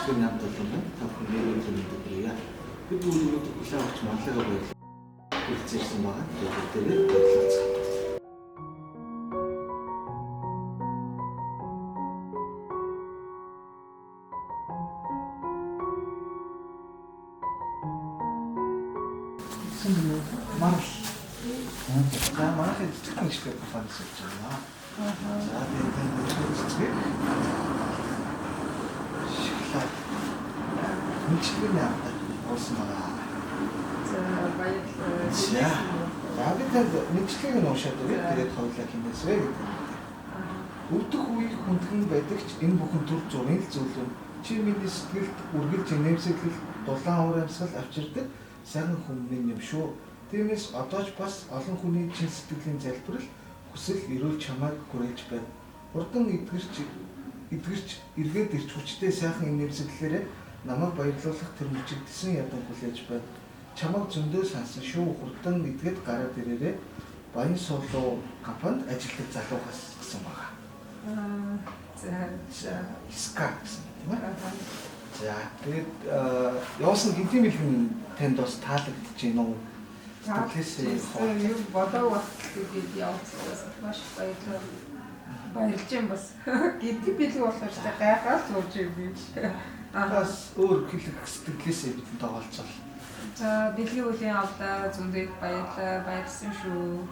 Бичлэгээр хамт олон байна. Та бүхэн нэг өдрийн мэндийг хүргье. Бид бүгд өнөөдөр хүлээн авч манлайгаа баярлалаа. Хүрэлцэн байгаа. Тэгээд бүгдээрээ баярлалаа. Марл. За манайхын цэцэг нэгштэй компани сууж байна. За тэгээд танд цэцэг шоколад мэдчилгээний хамтаа уусан байгаа. За, баярлалаа. За. За би танд мэдчилгээг нь уншаад өгье. Тэгээд хоёулаа хинээсвэ гэдэг юм. Өвдөх үеийг хүндгэн байдаг ч энэ бүхэн төр зургийн л зүйл юм. Чи миний сэтгэлд үргэлж инээмсэглэл, дулаан уур амьсгал авчирдаг сайхан хүн минь юм шүү. Тиймээс одоо ч бас олон хүний чин сэтгэлийн залбирал хүсэл эрүүл чамайг хүрээлж байна. Хурдан эдгэрч эргээд ирч хүчтэй сайхан инээмсэглэлээрээ намайг баярлуулах тэр мөчигдсэн ядан хүлээж байна. Чамайг зөндөө сансан шүү. Хурдан эдгээд гараад ирээрэй. Баян суулуу компанид ажилладаг залуугаас гэсэн байгаа. Аа, за. За, Иска гэсэн тийм ээ. За, тэгээд явуулсан гинтийн бэлгэн танд бас таалагдж байна уу? Сэтгэлээсээ Юу бодоо багтлыг явуулсан. Маш их баярлалаа. Баярлж байна бас. Гинтийн бэлэг болохоор ч гайхаад сууж юм би. Аа. Бас өөр хэлэх сэтгэлээсээ бидэнд тоолцол. За, бэлгийн үлийн авлаа. Зөндөө их баярлалаа. Баярлсан шүү.